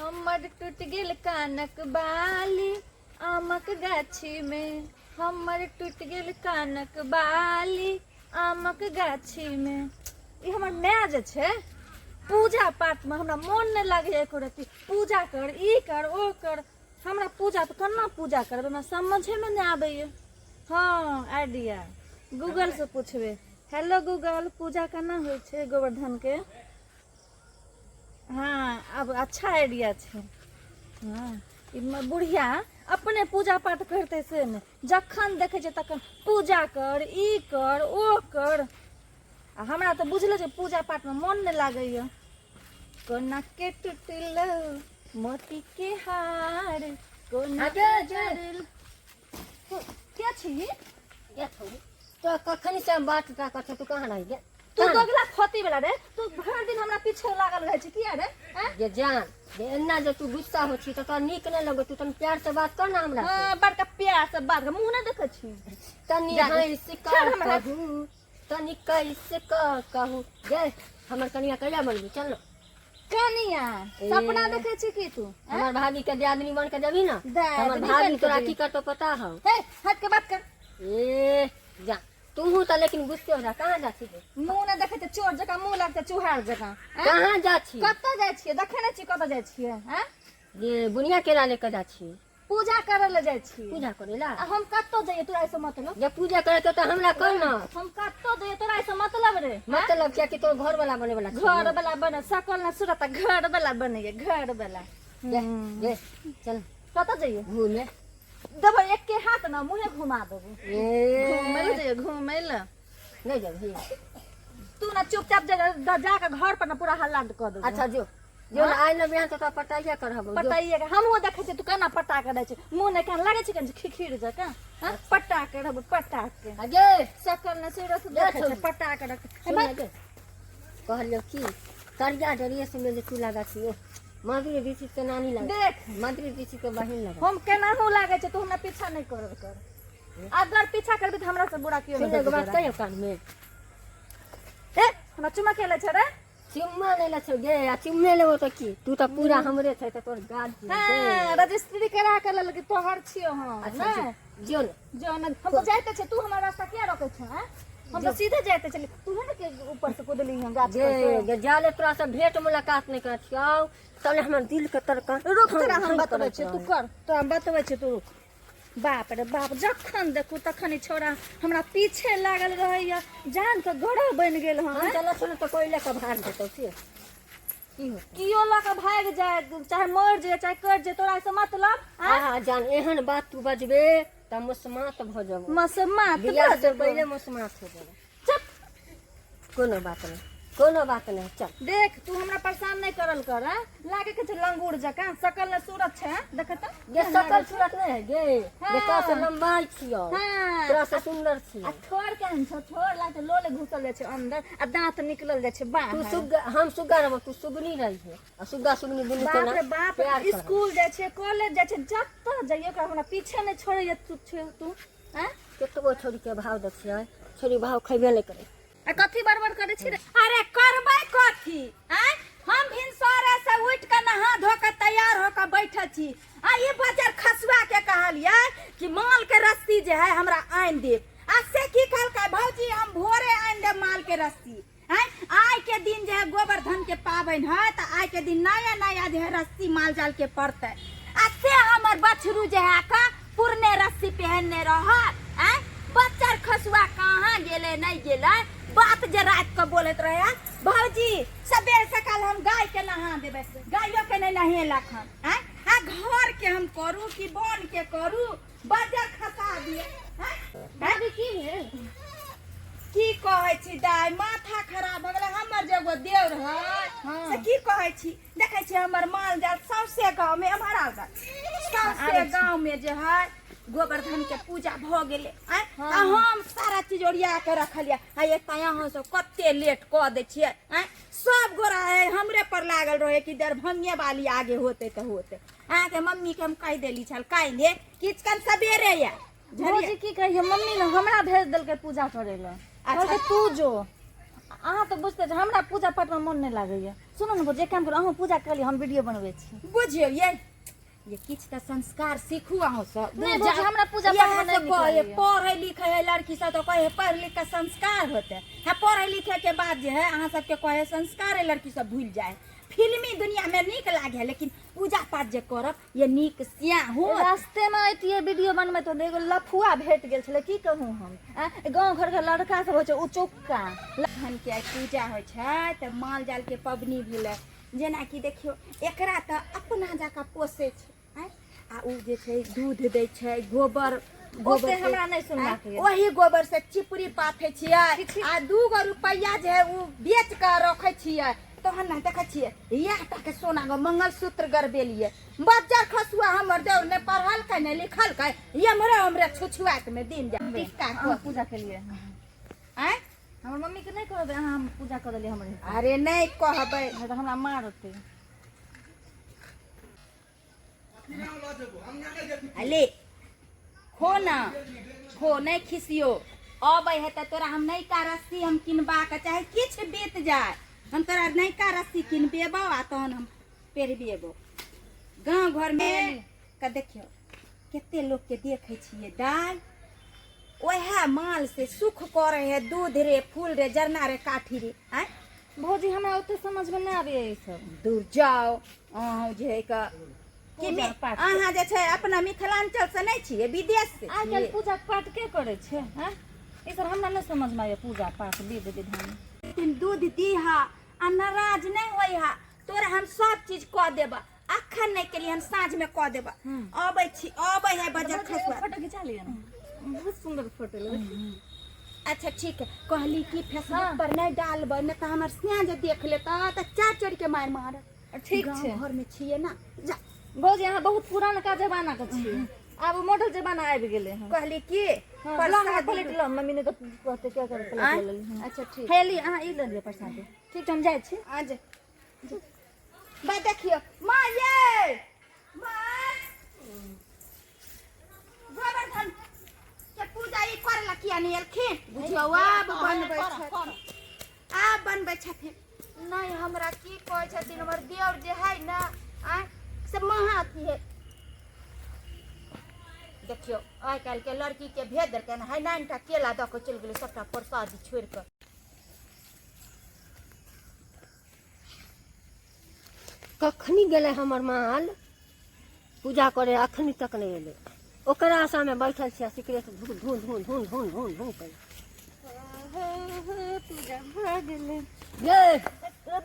हमर टूटि गेल कानक बाली आमक गाछीमे, हमर टूटि गेल कानक बाली आमक गाछीमे। ई हमर माय जे छै पूजा पाठमे हमरा मोन नहि लागैए एको रत्ती। पूजा कर, ई कर, ओ कर, हमरा पूजा तऽ केना पूजा करबै हमरा समझेमे नहि आबैए। हँ, आइडिया गूगलसँ पुछबै। हेलो गूगल, पूजा केना होइ छै गोवर्धनके? हाँ, अब अच्छा आइडिया छै। हाँ, ई बुढ़िया अपने पूजा पाठ करतै से नहि, जखन देखै छै तखन पूजा कर, ई कर, ओ कर। आ हमरा तऽ बुझले छै पूजा पाठमे मोन नहि लागैए। कोना के टूटल मोती के हार, कोना आगे, के आगे। जड़ल। के छी? गे छौड़ी, तो कखन से हम बात ताकत छौ, तू कहाँ रहि गे? तू दोगला खोती वाला रे, तू भरि दिन हमरा पीछे लागल रहै छै किया रे? आँय? गे जान गे, एना जे तू गुस्सा हो छी तऽ तोरा नीक नहि लगै। तू तनी प्यार से बात कर ना हमरा से। हाँ, बड़का प्यार से बात कर, मुँह नहि देखै छी। तनी जा गे। हंस छोड़ कऽ हमरा। कहू, तनी कैसे कऽ कहू गे, हमर कनिया कहिया बनबी? चल ना। कनिया? ए। सपना देखै छी की तू? आँय? हमर भाभी के दियादनी बन के देबी ना? दियादनी हमर भाभी बन के तोरा देबी। की करतो पता हौ? हे, हट के बात कर। ए जा, तूहू तऽ लेकिन गुस्से हो जा। कहाँ जा छी गे? मुँह नहि देखै छै, चोर जकाँ मुँह लगतै, चुहार जकाँ। आँय? कहाँ जा छी? कतऽ जाइ छियै? देखै नहि छी कतऽ जाइ छियै? आँय? जे बुनिया केरा ले के जा छी? पूजा करै लए जाइ छी। पूजा करे ला? आ हम कतौ जइयै तोरा से मतलब? जे पूजा करे तो हमरा कह ना। हम कतौ जइयै तोरा से मतलब रे? मतलब किया कि तोर घर वाला बने वाला छै। घर वाला बने, सकल ना सूरत, घर वाला बने, घर वाला। जे जे चल। कतऽ जइयै? घूमे। देबै एके हाथ ना मुँहे घुमा देबो। ए। घूमै लए जइयै, घूमै लए। नहीं जबही। तू ना चुपचाप जाके घर पर ना पूरा हल्ला कऽ देबो। अच्छा जो जो ना, आइ न बिहान तो तोरा पटाइया करहबो। जो। पटाइए के हमहूँ देखै छियै तू केना पटा के दै छै। मुँह नहि केना लागै छै, केना खिखिर जकाँ। हँ, पटा के रहबो, पटा के। आ गे। सकल ने सूरत गे देखै छै। छौड़ी। पटा के रख। सुन ना गे, कहलियौ की करिया ड्रेस में जे तू लगा छी, ओ माधुरी दीक्षित के नानी लगा। देख। माधुरी दीक्षित के बहिन लगा। हम केनाहू लागै छै, तू हमरा पीछा नहि करल कर। अगर पीछा करबी तऽ हमरा से बुरा केओ सुन, नहि। एगो बात कहियौ कान में? ए, हमरा चुमा खेलै छै रे? चुम्मा नहि लै छौ गे, आ चुम्मे लेबो तऽ की, तू तऽ पूरा हमरे छै, तऽ तोर गाल छियौ गे। हाँ, रजिस्ट्री करा के लेलक, तोहर छियौ हम। अच्छा। नहि। जो ने। जो न, हम तो जाइते छै, तू हमर रास्ता किया रोकै छै? आँय? हम तो सीधे जाइते छली, तू है ने के ऊपर से कुदली हम गाछ गे पर से। गे, जाले तोरा से भेंट मुलाकात नहि करैत छियौ तबले हमर दिल के तड़कन रुक, तोरा हम धन बतबै करैत छियौ, तू रहै। कर, तोरा हम बतबै छियौ, तू रुक। बाप रे बाप, जखन देखू तखन ई छौड़ा हमरा पीछे लागल रहैया, जान के गरह बनि गेल हँ। हम चलऽ छलहुँ तऽ कोइ लऽ कऽ भाग जेतौ से की होतै? कियो लऽ कऽ भागि जाय, चाहे मरि जाय, चाहे कटि जाय, तोरा से मतलब? आँय? आहा जान, एहन बात तू बजबे तऽ मुसमात भऽ जेबो। मसमात बियाह भऽ से जेबो। पहिले मुसमात हो जेबो। चुप। कोनो बात नहि, कोनो बात नहि, चल। देख, तू हमरा परेशान नहि करल कर। आँय? लागे के छै लंगूर जकाँ, सकल ने सूरत छै। आँय? देख तऽ। गे, सकल सूरत नहि है गे। हाँ। तोरा से लम्बाई छियौ। हाँ। तोरा से सुंदर छियौ। आ ठोर केहन छौ? ठोर लागै लोल घुसल जाइ छै अंदर आ दांत निकलल जाइ छै तू बाहर। सुग्गा, हम सुग्गा रहबो, तू सुगनी रही आ सुग्गा सुगनी दुनू बाप केना रे बाप, प्यार करब। स्कूल जाइ छै, कॉलेज जाइ छै, जतऽ जाइए ओकरा हमरा पीछे नहि छोड़ैए। तू छै तू आँय? कतबो छोड़ी के भाव दै छियै, छोड़ी भाव खैबे नहि करै। आ कथी बड़बड़ करै छी रे? अरे करबै कथी? आँय, हम भिनसरे से उठि कऽ नहा धो कऽ तैयार हो कऽ बैठल छी आ ई बजर खसुआ के कहलियै कि माल के रस्सी जे है हमरा आनि देब, आ से की कहलकै, भौजी हम भोरे आनि देब माल के रस्सी। आँय, आइ के दिन जे है गोवर्धन के पाबनि है, तऽ आइ के दिन नया नया जे है रस्सी माल जाल के पड़तै, आ से हमर बछरू जे है का पुरने रस्सी पहनने रहत। आँय, बच्चर खसुआ कहाँ गेलै नहि गेलै? बात जे राति के बोलैत रहे, भौजी सबेर सकाल हम गाय के नहा देबै, गायो के नहि नहेलक हन। आँय, आ घर के हम करू कि बन के करू? बजर खसा दिए। आँय? भाभी, की भेल? की कहै छी दाइ, माथा खराब भऽ गेलै। हमर जे एगो देवर है से की कहै छी, देखै छी हमर माल जाल सौंसे गाँव में, एम्हर आउ दाइ, सौंसे गाँव में जे है गोवर्धन के पूजा भऽ गेलै। आँय, आ हम सारा चीज ओरिया के रखलियै, आ एतऽ अहाँ सब कते लेट कऽ दै छियै। आँय, सब गोरा है हमरे पर लागल रहे कि दरभंगे वाली आगे होते तऽ होते। अहाँके मम्मी के हम कहि देली छल काल्हि किछु कन सबेरे ये। भौजी, की कहिए, मम्मी ने हमरा भेज देलकै पूजा करे लए। अच्छा। कहलकै तू जो। अहाँ तऽ बुझते छी हमरा पूजा पाठमे मोन नहि लागैया। सुनू ने भौजी, एक काम करू, अहूँ पूजा कर लिअ, हम वीडियो बनबै छी। बुझियौ ये ये किछु तऽ संस्कार सीखू अहूँ सब। नहि भौजी, हमरा पूजा पाठ मे नहि नीक कहै लागैया। पढ़ै लिखै है लड़की सब तऽ कहै है पढ़ि लिख कऽ संस्कार होतै। हाँ, पढ़ै लिखै के बाद जे है अहाँ सबके कहै संस्कार है, लड़की सब भूलि जाइ है। फिल्मी दुनिया में नीक लागे है, लेकिन पूजा पाठ जे करब ये नीक सिया हो। रास्ते में अतियै वीडियो बनबै तऽ एगो लफुआ भेट गेल छलै, की कहूँ हम। गाँव घर के लड़का सब होइ छै उचौक्का। धान के आइ पूजा होइ छै तऽ माल जाल के पबनी भेलै। जेनाकि देखियौ एकरा तऽ अपना जकाँ पोसै छै, आँय, आ ओ जे छै दूध दै छै, गोबर गोबर ओते हमरा नहि सुनबाक यऽ। ओही गोबर से चिपरी पाथै छियै आ 2 गो रुपैआ जे है ओ बेच कऽ रखै छियै। तहन ने देखै छियै इएह टा के सोना गो मंगलसूत्र गड़बेलियै। बज्जर खसुआ हमर देवर नहि पढ़लकै नहि लिखलकै, एम्हरे ओम्हरे छुछुआइत में दिन जाय। टिक्का अहाँ पूजा केलियै? आँय, हमर मम्मी के नहि कहबै अहाँ हम पूजा कऽ देलियै हमरे? अरे नहि कहबै, नहि तऽ हमरा मारतै। ले खो ना खो, नहि खिसियो। अबै है तऽ तोरा हम नयका रस्सी हम किनबाक चाहे किछु बीत जाय, हम तोरा नयका रस्सी किनबेबौ आ तहन हम पहिरबेबौ। गाँव घरमे के देखियौ कते लोकके देखै छियै दाइ ओएह माल से सुख करै है, दूध रे फूल रे जरना रे काठी रे। आँय भौजी, हमरा ओते समझमे नहि आबैया ई सब। दूर जाओ अहाँ जे है के कि पूजा पाठ। अहाँ जे छै अपना मिथिलांचल से नहि छियै, विदेश से आइ काल्हि छियै। पूजा पाठ के करै छै? आँय, ई सब हमरा नहि समझमे आबैया पूजा पाठ विध विधान। लेकिन दूध दीहा आ नाराज नहि होइ हा, तोरा हम सब चीज कऽ देब। अखन नहि केलियै, हम साँझ में कऽ देब। अबै छी, अबै है बजर खसुआ। फोटो खिंचा लिअ ने, बहुत सुंदर फोटो लगै। अच्छा ठीक है, कहली कि फेसबुक पर नहि डालबै, नहि तऽ हमर सिया जे देख लेता तऽ चार चोर के मारि मारत। ठीक गाँव छै। घर में छियै ना जा। भौजी, अहाँ बहुत पुरानका जमाना के छियै, आब मॉडल जमाना आबि गेलै हँ। कहली कि हाँ, लो हमरा प्लेट लो, मम्मी ने तऽ कहते क्या करे प्लेट आँय? लऽ लेली। अच्छा ठीक हे ली, अहाँ ई लऽ लिअ प्रसादी। ठीक छै, हम जाइ छी। आ जा बा। देखियौ माँ, ये माँ गोवर्धन के पूजा ई करे ला किया नहि एलखिन? बुझियौ आब बनबै छथिन, आब बनबै छथिन। नहि हमरा की कहै छथिन हमर देवर जे है ने, आँय से महा अथी है। देखियौ आइ काल्हि के लड़की के भेज देलकै है, 9 टा केला दऽ कऽ चलि गेलै सबटा प्रसादी छोड़ि कऽ। कखनी गेलै हमर माल पूजा करे, अखनी तक नहि एलै। ओकरा आशामे बैठल छियै, सिगरेट धू धू धू धू धू धू धू कर। पूजा भऽ गेलै। ये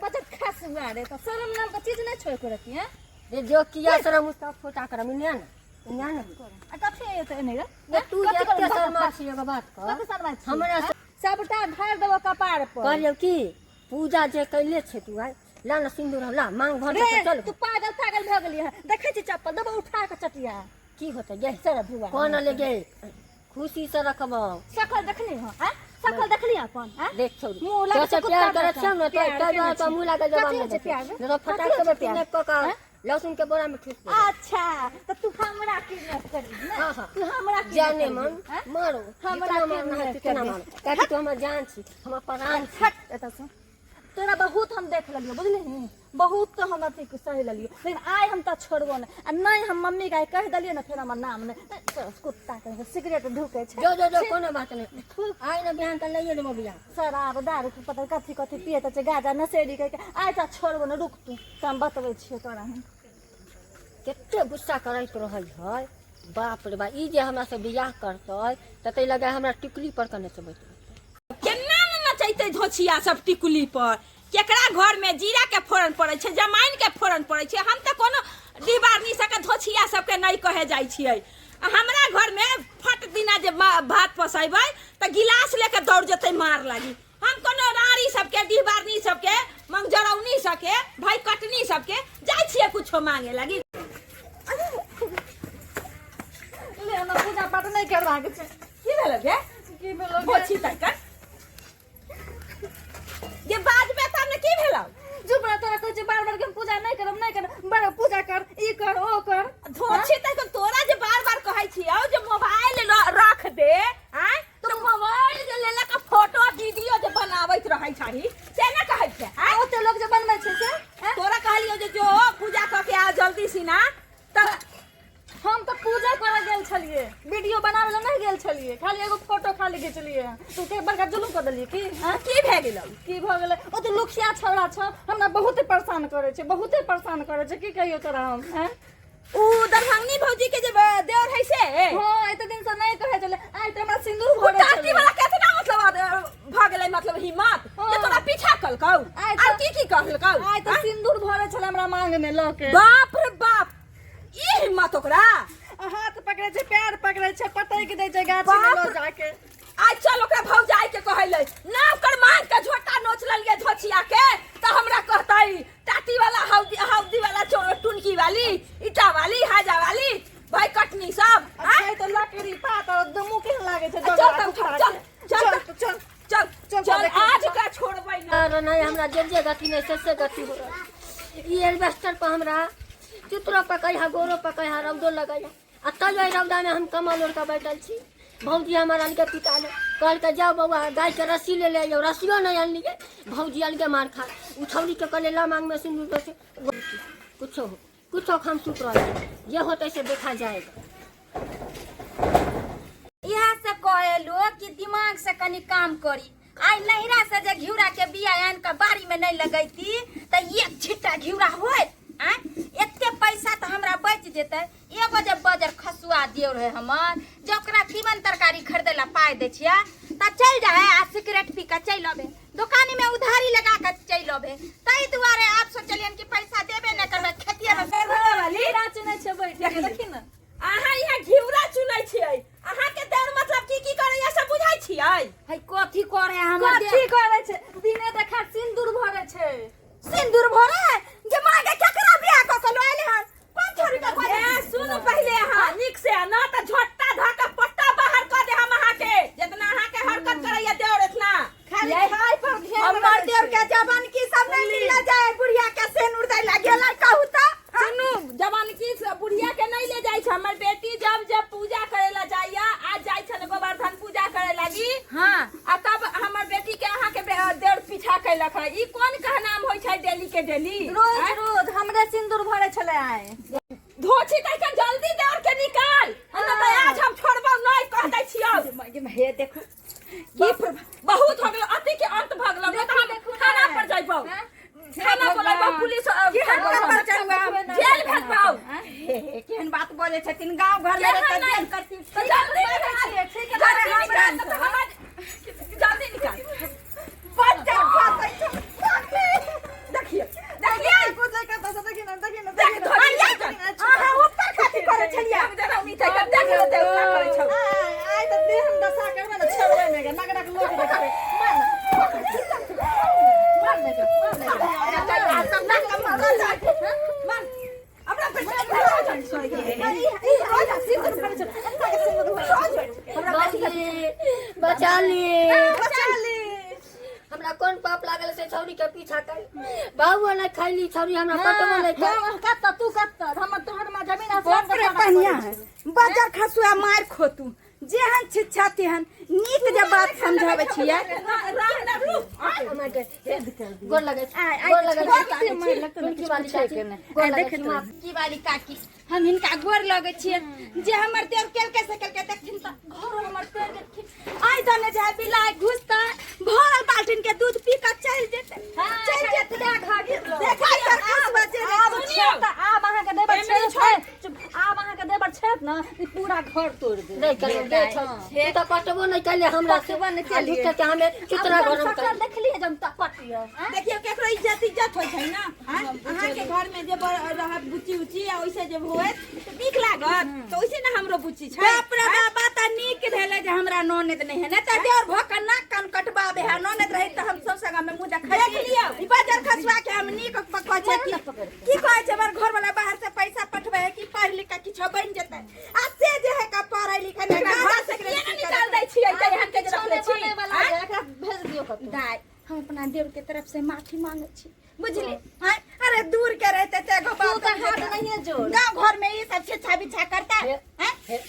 बच्चा खसुआ रे, तऽ शरम नाम के चीज नहि छोड़ के रखी हैं। ये जो किया शरम उसका फोटा कर मिलिया ना मिलिया ना। आ कथी एतै एने रे? ये तू कथी एते करबै? शर्मा छी, एगो बात कह। कथी शर्मा छी? हमरा सबटा ढारि देबो कपार पर। कहलियौ कि पूजा जे कैले छै तू, आइ ला ना सिन्दूर, ला मांग भर रे के चल। तू पागल तागल भऽ गेली हँ? देखै छी चप्पल देबो उठा के चटिया। की होतै गे? चल धुआ कोन ले गे, खुशी से रखबौ। शकल देखली हँ? आँय? शकल देखली अपन? आँय? देख छौरी, मुँह लागै तो छै से प्यार कुत्ता करै छियौ ने जकाँ। तो प्यार तै केने दुआरे तो छी। मुँह लागल जवाब कथी नहि होइ छै दै प्यार? छै। नहि तऽ कथी फटाक होइ से छै प्यार? किडनैप कऽ कऽ आँय? लहसुन के बोरा में ठूस देबै। अच्छा तऽ तू हमरा किडनैप करबी ने? हाँ, हाँ। तू हमरा किडनैप जाने करबी, मन आँय? मारो, हमरा जितना मारना है किडनैप तितना करबी। मारो, काहे तू हमर जान छी, हमर प्राण छी। हट एतऽ से। तोरा बहुत हम देख लेलियौ, बुझलिही? बहुत तो हम अथी सहि लेलियौ, लेकिन आइ हम तऽ छोड़बो नहि। आ नहि हम मम्मी के आइ कहि देलियै ने, फेर हमर नाम नहि। तऽ कुत्ता के सिगरेट ढुकै छै। जो जो जो, कोनो बात नहीं, आइ ने बिहान तऽ लइए लेबो बियाह। शराब दारू के पता कथी कथी पियैत छै, गाजा नशेड़ी कहि के। आइ तऽ छोड़बो नहि, रुक तू तऽ हम बतबै छियौ तोरा हम। कते गुस्सा करैत रहै है, बाप रे बाप। ई जे हमरा से बियाह करतै तऽ ताहि लगा हमरा टिकली पर के नचबैत रहतै। केना ने नचैतै धोछिया सब टिकुली पर? केकरा घर में जीरा के फोरन पड़ै छै, जमाइन के फोरन पड़ै छै? हम तऽ कोनो डिबारनी सबके धोछिया सबके नहि कहे जाइ छियै। आ हमरा घर में फट दिना जे भात पसेबै तऽ गिलास लेके दौड़ जेतै मार लागी। हम कोनो राड़ी सबके, डिबारनी सबके, मंगजरौनी सबके, भाई कटनी सबके जाइ छियै कुछो मांगे लागी? ले, हमरा पूजा पाठ नहि करबाक छै। की भेल गे? की भेलो गे? धोछी तकर जे बाजबे तब ने। की भेलौ? चुप रह। तोरा कहै छै बार बार के हम पूजा नहि करब, नहि करब। बड़ पूजा कर, ई कर, ओ कर। धोछी तक तोरा जे बार बार कहै छियौ जे मोबाइल रख दे, आँय, तऽ मोबाइल जे लेलक फोटो वीडियो जे बनाबैत रहै छही। वीडियो बनावे ला नहीं गेल छलिए, खाली एगो फोटो खाली घिचलिए हन। तू के बड़का जुलुम कर देलिए की? हाँ, की भए गेलौ? की भऽ गेलै? ओ तऽ लुखिया छौड़ा छौ, हमरा बहुते परेशान करै छै, बहुते परेशान करै छै। की कहियौ तोरा हम? हैं, उ दरभंगनी भौजी के जे देवर है से? हाँ, एते दिन से नहीं कहै छलै, आइ तऽ हमरा सिंदूर उ भरै टाटी छलै। वाला केतना मतलब भऽ गेलै, मतलब हिम्मत हाँ। जे तोरा पीछा कलकौ? आइ आर की की कहलकौ? आइ तऽ सिंदूर भरै छलै हमरा मांग में लऽ के। बाप रे बाप, ई हिम्मत ओकरा! आ हाथ पकड़ै छै, पैर पकड़ै छै, पटकि दै छै गाछी में बाप लऽ रे। जाके। आज चल ओकरा भौजाई के कहै ले ना, ओकर मांग के झोटा नोच लेलिए धोछिया के, त हमरा कहतै टाटी वाला, हौदी हौदी वाला, टुनकी वाली, ईटा वाली, हाजा वाली, भाई कटनी सब। आ छै तऽ लकड़ी पात और दमू केहन लागै छै। चल डगरा तब, कुखाड़ा चल, छै। चल, चल चल चल चल, चल। देखी। आज ओकरा छोड़बै ना। अरे नहीं, हमरा जे जे गति नहीं से से गति हो रहा। ई एल्बेस्टर पर हमरा चित्रो पकै है, गोरो पकै है, रौदो लगै है, आ तैयो एहि रौदा में हम कमल ओढ़ के बैठल छी। भौजी हमर अलगे पिटा ले, कहलकै जाओ बौआ गाय के रस्सी ले ले आइयो, रस्सियो नहीं अनलियै। भौजी अलगे मार खा। उ छौड़ी के कहलियै ला मांग में सिन्दूर दे, कुछो हो कुछो, हम चुप रह, जे होतै से देखा जाएगा। इएह से कहे लोग कि दिमाग से कनि काम करी। आइ नहिरा से जे घिउरा के बिया आनि कऽ बाड़ी में नहीं लगैती तऽ एक छिट्टा घिउरा होइत आँय, एते पैसा तऽ हमरा बचि जेतै। एगो जे बजर खसुआ दियौ रहे हमर, जे ओकरा तीमन तरकारी खरीदै ला पाइ दै छियै तऽ चलि जाइ है आ सिगरेट पी कऽ चलि अबै, दोकानी में उधारी लगा कऽ चलि अबै। ताहि दुआरे आब सोचलियन कि पैसा देबे नहि करबै, खेतिए में वाली हीरा चुनै छै बैठ के, देखी ने। अहाँ यहाँ घिउरा चुनै छियै, अहाँ के देर मतलब की की करैया से बुझै छियै? है कथी करे हमर? कथी करै छै? दिने देखा सिंदूर भरै छै। सिंदूर भरे है जे माँ के केकरा बियाह कऽ के लऽ एलै हन? कोन छोरी के? ए सुनू पहिले अहाँ नीक से, ना तऽ झोट्टा धऽ के पट्टा बाहर कऽ दे हम अहाँ के, जितना अहाँ के हरकत करैया देवर इतना। खाली खाय पर ध्यान हमर रहै देवर छै। के जवान की सब नहीं मिलला जाए, बुढ़िया के सेनुर दै ला गेलै। कहू तऽ सुनू, जवान की बुढ़िया के नहीं ले जाइ छै। हमर बेटी जब जब पूजा करे ला जाइया, आज जाइ छल गोवर्धन पूजा करे लागी। हाँ। आ तब हमर बेटी के अहाँ के देर पीछा कैलक है। ई कोन कहनाम होइ छै डेली के डेली? रोज आँय? रोज हमरे सिंदूर भरै छलै आइ। धोछी तैका जल्दी देवर के निकाल, आ न तऽ आज हम छोड़बौ नहीं, कह दै छियौ। हे देखू की बहुत हो गेलो, अति के अंत भऽ गेलो। नहि तऽ हम देखू ने। थाना पर जइबौ, हैं? थाना बोलाबौ, पुलिस केहन करबौ, पर चढ़बौ? जेल भेजबौ। हे हे, केहन बात बोले छथिन, गांव घर में केहन रहते नहि? जेल करथिन। तऽ जल्दी निकाल, ठीक है, जल्दी हमरा निकाल, तऽ हमर जल्दी निकाल। बच्चा फंसै छै। देखिए देखिए, कुछ कतऽ से देखी ने, देखी ने, देख देखी ने। धोछी, देख। अहाँ ऊपर कथी करै छलियै? हम जरा उम्मीद है कि देख ले देवता करै छौ। आइ आइ तऽ देह हम दशा करबै ने, छोड़बै नहि गे, नगरक लोक देखबै। मार ने, मार ने गे, मार ने गे। मार हमरा बेटा। सिंदूर भरै छलै, एना के सिंदूर भरै छलै। भौजी बचा ली। बचा ली। हमरा कोन पाप लागल से छौरी के पीछा कर? बाबू नहीं खैली, छौरी हमरा पटबो नहीं कर। हाँ, कत्ता तू कत्ता हमर तोहर माँ जमीन आसमान बाप रे, बढ़िया है बजर खसुआ, मार खोतू, जेहन शिक्षा तेहन नीक जे बात समझाबै छियै। हमरा के गोर लगे छी, आइ- आइ गोर लगे छी। मार लगतौ ने, तुलसी किछु वाली पूछै चाची, के नहि। गोर आइ लगे देखैत छी, माफ। की वाली काकी, हम हिनका गोर लगै छियै जे हमर देव केलकै से केलकै, देखथिन तऽ घरो हमर तोड़ि देलखिन। आइ दने जे बिलाइ घुसतै, भरल बाल्टीन के दूध पी कऽ चलि जेतै, चलि जेतै। देखै खसुआ जे आब छेत, आब अहाँके देबर एमे छेत, चुप, आब अहाँके देबर छेत ने, ई पूरा घर तोड़ि देत। नहीं करियो गे छौ, तू तऽ पटबो नहीं कैले हमरा से। पटबो नहि आ केलियै। झूठे के हमे चित्रा आब गरम शकल कर देखलियै जनता पटिया। देखियौ, केकरो इज्जत इज्जत होइ छै ने? आँय? अहाँके घर में जे रहत बुच्ची उच्ची आ ओइसे जे होयत तऽ नीक लागत, तऽ ओइसे ने हमरो बुच्ची छै। बाप रे बाप, तऽ नीक भेलै जे हमरा ननद नहि है, नहि तऽ देवर भऽ कऽ नाक कान कटबाबे है। ननद रही तऽ हम सब संग में मुँह देखै देख लियौ। ई बाजार खसुआ के हम नीक कहै छै कि की कहै छै, हमर घर वाला बाहर से पैसा पठबै है कि पढ़ लिख कऽ किछो बनि जेतै, आ से जे है का पढ़ै लिखै नहि, एकरा गाजा घर से सिगरेट किया ने पी कऽ निकाल दै छियै तऽ एहन के जे रखले छी? बने वाला आँय? है, एकरा भेज दियौ कतौ। दाय, हम अपना देव के तरफ से माफी मांगे छी, बुझली? हाँ, अरे दूर के रहते ते एगो तू बात तऽ हाथ नहिये जोड़। गांव घर में ई सब छिछा बिछा करता है, हैं?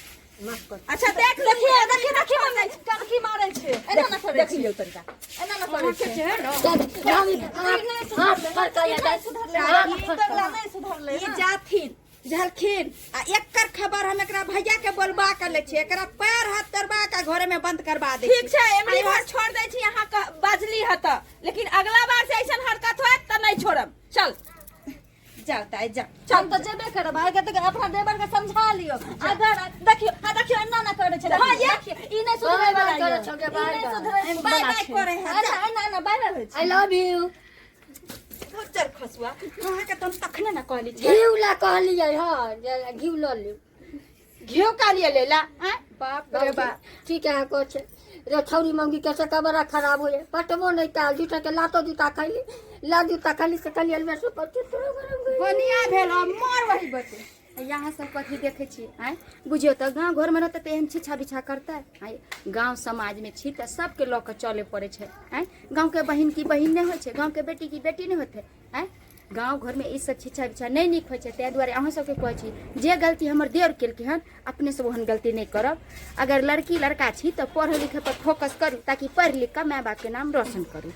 माफ कर। अच्छा देख देखिए देखिए देखिए, मम्मी कनखी मारै छै, एना ना करै देख छै, लियौ तनिका। एना ना करै छै। चल, भाभी, हाथ हाथ फड़काइया, हाथ फड़काइया। नहीं सुधरले। ई जाथिन। झलखिन आ एकर खबर हम एकरा भैया के बोलबा के लै छियै, एकरा पैर हाथ तोड़बा के घरे में बंद करबा दे। ठीक छै, एमरी भर छोड़ दै छी अहाँ बाजली ह तऽ, लेकिन अगला बार से ऐसन हरकत होयत तऽ नहीं छोड़ब। चल। जाओ ताई, जाओ। हम तऽ जेबे करब। आइ के तऽ अपना देवर के समझा लियो। अगर देखियो, हाँ देखियो, एना ना करे छै। हाँ, ये। देखियो, ई नहीं सुधरे बाय वाला बाय करे यौ। छौ गे, ई बाय नहीं बाय। सुधरे बाय वाला बाय छै। करे है, एना एना एना बाय बाय होइ छै। I love you. गुज्जर खसुआ, अहाँके तऽ हम तखने ने कहली छी। घिउ ला कहलियै हँ जे घिउ लऽ लियौ। घिउ का लिए लेला आँय? बाप रे बाप। ठीक है, कुछ रे छौरी मंगी कैसे कबरा खराब हो जाए, पटबो नहीं काल जूता के लातो जूता खैली, ला जूता खैली से खैली एलबेस्टर पर चुतरो गरम गई। बढ़िया भेल, अब मर वही बचे। यहाँ सब कथी देखै छी आँय? बुझियौ तऽ गाँव घरमे रहतै तऽ एहन छिछा बिछा करतै आँय? गाँव समाजमे छी तऽ सबके लऽ कऽ चलै पड़ै छै आँय? गाँवके बहिन की बहिन नहि होइ छै? गाँवके बेटी की बेटी नहि होतै आँय? गाँव घरमे ई सब छिछा बिछा नहि नीक होइ छै। ताहि दुआरे अहाँ सबके कहै छी, जे गलती हमर देवर केलकै हन, अपने सब ओहन गलती नहि करब। अगर लड़की लड़का छी तऽ पढ़ै लिखै पर फोकस करू, ताकि पढ़ि लिख कऽ माय बापके नाम रोशन करू।